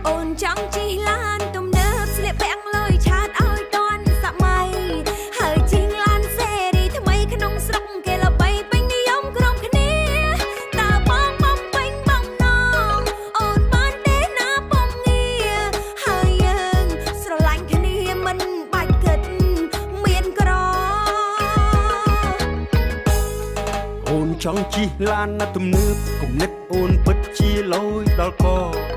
អូនចង់ជិះឡានទំនើបស្លៀកពាក់លុយឆាតឲ្យតាន់សម័យហើយជិះឡានសេរីថ្មីក្នុងស្រុកគេល្បីពេញនិយមក្រុមគ្នាតើបងបំពេញបំណងអូនបានទេណាពងងារហើយយើងស្រឡាញ់គ្នាមិនបាច់គិតមានក្រ អូនចង់ជិះឡានណាទំនើបគំនិតអូនពិតជាលយដល់ក។